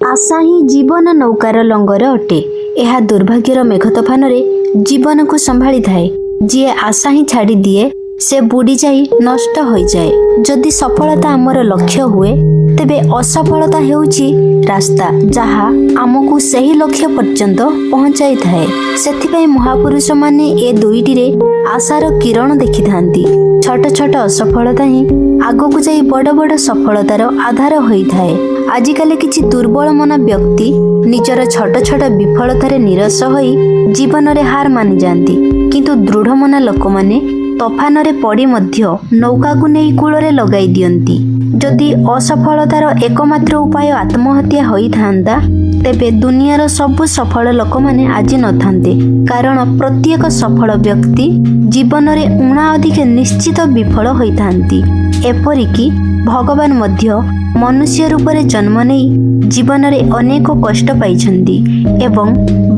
ଆଶା ହିଁ ଜୀବନ ନୌକାର ଲଙ୍ଗର ଅଟେ। ଏହା ଦୁର୍ଭାଗ୍ୟର ମେଘ ତୋଫାନରେ ଜୀବନକୁ ସମ୍ଭାଳିଥାଏ। ଯିଏ ଆଶା ହିଁ ଛାଡ଼ିଦିଏ, ସେ ବୁଡ଼ିଯାଇ ନଷ୍ଟ ହୋଇଯାଏ। ଯଦି ସଫଳତା ଆମର ଲକ୍ଷ୍ୟ ହୁଏ, ତେବେ ଅସଫଳତା ହେଉଛି ରାସ୍ତା, ଯାହା ଆମକୁ ସେହି ଲକ୍ଷ୍ୟ ପର୍ଯ୍ୟନ୍ତ ପହଞ୍ଚାଇଥାଏ। ସେଥିପାଇଁ ମହାପୁରୁଷମାନେ ଏ ଦୁଇଟିରେ ଆଶାର କିରଣ ଦେଖିଥାନ୍ତି। ଛୋଟ ଛୋଟ ଅସଫଳତା ହିଁ ଆଗକୁ ଯାଇ ବଡ଼ ବଡ଼ ସଫଳତାର ଆଧାର ହୋଇଥାଏ। ଆଜିକାଲି କିଛି ଦୁର୍ବଳ ମନା ବ୍ୟକ୍ତି ନିଜର ଛୋଟ ଛୋଟ ବିଫଳତାରେ ନିରାଶ ହୋଇ ଜୀବନରେ ହାର ମାନିଯାଆନ୍ତି। କିନ୍ତୁ ଦୃଢ଼ମନା ଲୋକମାନେ ତୋଫାନରେ ପଡ଼ି ମଧ୍ୟ ନୌକାକୁ ନେଇ କୂଳରେ ଲଗାଇ ଦିଅନ୍ତି। ଯଦି ଅସଫଳତାର ଏକମାତ୍ର ଉପାୟ ଆତ୍ମହତ୍ୟା ହୋଇଥାନ୍ତା, ତେବେ ଦୁନିଆର ସବୁ ସଫଳ ଲୋକମାନେ ଆଜି ନଥାନ୍ତେ। କାରଣ ପ୍ରତ୍ୟେକ ସଫଳ ବ୍ୟକ୍ତି ଜୀବନରେ ଊଣା ଅଧିକେ ନିଶ୍ଚିତ ବିଫଳ ହୋଇଥାନ୍ତି। ଏପରିକି ଭଗବାନ ମଧ୍ୟ ମନୁଷ୍ୟ ରୂପରେ ଜନ୍ମ ନେଇ ଜୀବନରେ ଅନେକ କଷ୍ଟ ପାଇଛନ୍ତି ଏବଂ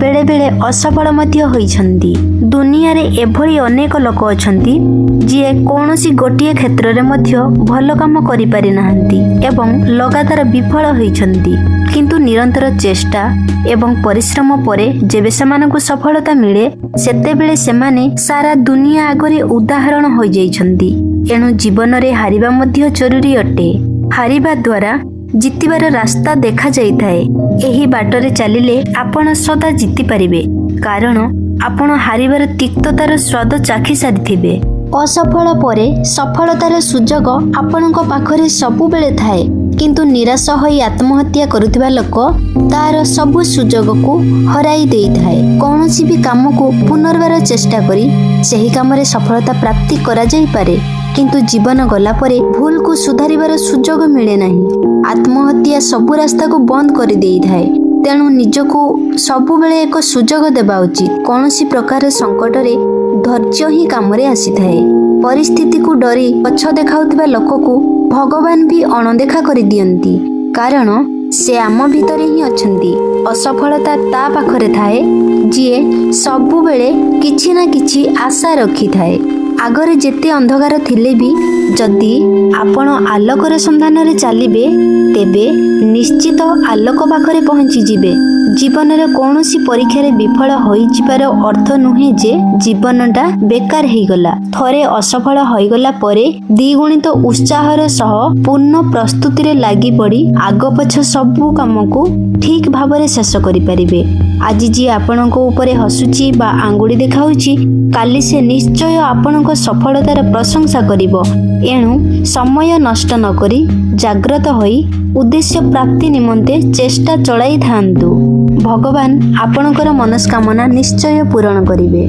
ବେଳେବେଳେ ଅସଫଳ ମଧ୍ୟ ହୋଇଛନ୍ତି। ଦୁନିଆରେ ଏଭଳି ଅନେକ ଲୋକ ଅଛନ୍ତି, ଯିଏ କୌଣସି ଗୋଟିଏ କ୍ଷେତ୍ରରେ ମଧ୍ୟ ଭଲ କାମ କରିପାରି ନାହାନ୍ତି ଏବଂ ଲଗାତାର ବିଫଳ ହୋଇଛନ୍ତି। କିନ୍ତୁ ନିରନ୍ତର ଚେଷ୍ଟା ଏବଂ ପରିଶ୍ରମ ପରେ ଯେବେ ସେମାନଙ୍କୁ ସଫଳତା ମିଳେ, ସେତେବେଳେ ସେମାନେ ସାରା ଦୁନିଆ ଆଗରେ ଉଦାହରଣ ହୋଇଯାଇଛନ୍ତି। ଏଣୁ ଜୀବନରେ ହାରିବା ମଧ୍ୟ ଜରୁରୀ ଅଟେ। ହାରିବା ଦ୍ୱାରା ଜିତିବାର ରାସ୍ତା ଦେଖାଯାଇଥାଏ। ଏହି ବାଟରେ ଚାଲିଲେ ଆପଣ ସଦା ଜିତିପାରିବେ, କାରଣ ଆପଣ ହାରିବାର ତିକ୍ତତାର ସ୍ୱାଦ ଚାଖି ସାରିଥିବେ। ଅସଫଳ ପରେ ସଫଳତାର ସୁଯୋଗ ଆପଣଙ୍କ ପାଖରେ ସବୁବେଳେ ଥାଏ। କିନ୍ତୁ ନିରାଶ ହୋଇ ଆତ୍ମହତ୍ୟା କରୁଥିବା ଲୋକ ତାର ସବୁ ସୁଯୋଗକୁ ହରାଇ ଦେଇଥାଏ। କୌଣସି ବି କାମକୁ ପୁନର୍ବାର ଚେଷ୍ଟା କରି ସେହି କାମରେ ସଫଳତା ପ୍ରାପ୍ତି କରାଯାଇପାରେ, କିନ୍ତୁ ଜୀବନ ଗଲା ପରେ ଭୁଲକୁ ସୁଧାରିବାର ସୁଯୋଗ ମିଳେ ନାହିଁ। ଆତ୍ମହତ୍ୟା ସବୁ ରାସ୍ତାକୁ ବନ୍ଦ କରିଦେଇଥାଏ। ତେଣୁ ନିଜକୁ ସବୁବେଳେ ଏକ ସୁଯୋଗ ଦେବା ଉଚିତ। କୌଣସି ପ୍ରକାର ସଙ୍କଟରେ ଧୈର୍ଯ୍ୟ ହିଁ କାମରେ ଆସିଥାଏ। ପରିସ୍ଥିତିକୁ ଡରି ପଛ ଦେଖାଉଥିବା ଲୋକକୁ ଭଗବାନ ବି ଅଣଦେଖା କରିଦିଅନ୍ତି, କାରଣ ସେ ଆମ ଭିତରେ ହିଁ ଅଛନ୍ତି। ଅସଫଳତା ତା ପାଖରେ ଥାଏ, ଯିଏ ସବୁବେଳେ କିଛି ନା କିଛି ଆଶା ରଖିଥାଏ। ଆଗରେ ଯେତେ ଅନ୍ଧକାର ଥିଲେ ବି ଯଦି ଆପଣ ଆଲୋକର ସନ୍ଧାନରେ ଚାଲିବେ, ତେବେ ନିଶ୍ଚିତ ଆଲୋକ ପାଖରେ ପହଞ୍ଚିଯିବେ। ଜୀବନର କୌଣସି ପରୀକ୍ଷାରେ ବିଫଳ ହୋଇଯିବାର ଅର୍ଥ ନୁହେଁ ଯେ ଜୀବନଟା ବେକାର ହେଇଗଲା। ଥରେ ଅସଫଳ ହୋଇଗଲା ପରେ ଦ୍ୱିଗୁଣିତ ଉତ୍ସାହର ସହ ପୂର୍ଣ୍ଣ ପ୍ରସ୍ତୁତିରେ ଲାଗି ପଡ଼ି ଆଗପଛ ସବୁ କାମକୁ ଠିକ୍ ଭାବରେ ଶେଷ କରିପାରିବେ। ଆଜି ଯିଏ ଆପଣଙ୍କ ଉପରେ ହସୁଛି ବା ଆଙ୍ଗୁଳି ଦେଖାଉଛି, କାଲି ସେ ନିଶ୍ଚୟ ଆପଣଙ୍କ ସଫଳତାର ପ୍ରଶଂସା କରିବ। ଏଣୁ ସମୟ ନଷ୍ଟ ନକରି ଜାଗ୍ରତ ହୋଇ ଉଦ୍ଦେଶ୍ୟ ପ୍ରାପ୍ତି ନିମନ୍ତେ ଚେଷ୍ଟା ଚଳାଇଥାନ୍ତୁ। ଭଗବାନ ଆପଣଙ୍କର ମନସ୍କାମନା ନିଶ୍ଚୟ ପୂରଣ କରିବେ।